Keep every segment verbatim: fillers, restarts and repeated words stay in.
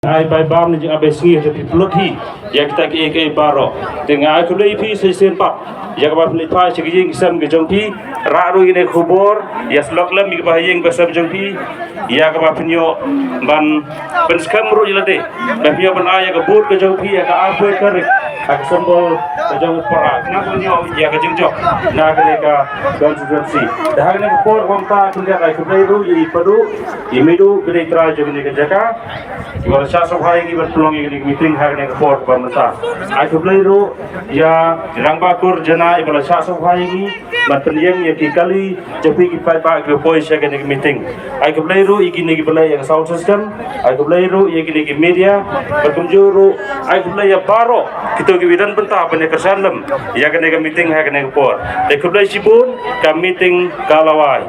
Ai bai bam ne jingïabai sngi ha phi pynlut hi ïa kita kiei kiei baroh. Te nga ai khublei ïa phi sa shisien pat ïa kaba phi leit phai sha ki ïing ki sem ki jong phi. Rah ruh ïa kane ka khubor, ïa slok lem ïa kiba ha ïing ba sem jong phi ïa kaba phin ïoh ban pynskhem ruh ïa lade, ba phin ïoh ban ai ïa ka vote ka jong phi ïa ka arphew tarik ha ka symbol ka jong u para, khnang ban ïoh ïa ka jingjop na kane ka constituency. Te ha kane ka por kumta khyndiat ai khublei ruh ïa i Padu, i Midu, kane i trai jong kane ka jaka. Iba la shah sngewbha ïa ngi ban pynlong ïa kane ka meeting ha kane ka por ba mynta. Ai khublei ruh ïa i Rangbah Kur Jnana iba la shah sngewbha ïa ngi ban pynïeng ïa ki kali jong phi ki paidbah kiba poi sha kane ka meeting. Ai khublei ruh ïa kine kiba leh ïa ka sound system. Ai khublei ruh ïa kine ki media. Bad kumjuh ruh ai khublei ïa baroh kito kiba ïadon bynta ban ïakyrshan lem ïa kane ka meeting ha kane ka por. Te khublei shibun, ka meeting ka la wai.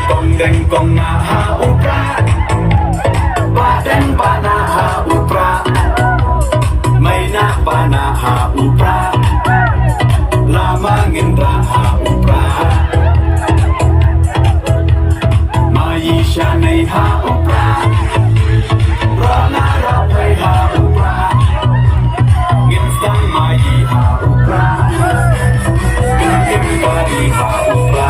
Kong deng kong na ha u pra, ba deng ba na ha u pra, mai na ba na ha u pra, la ma ngin ra ha u pra, ma yi sha nei ha u pra, ra na ra pei ha u pra, ngin stang ma yi ha u pra, ngin kim pa yi ha u pra.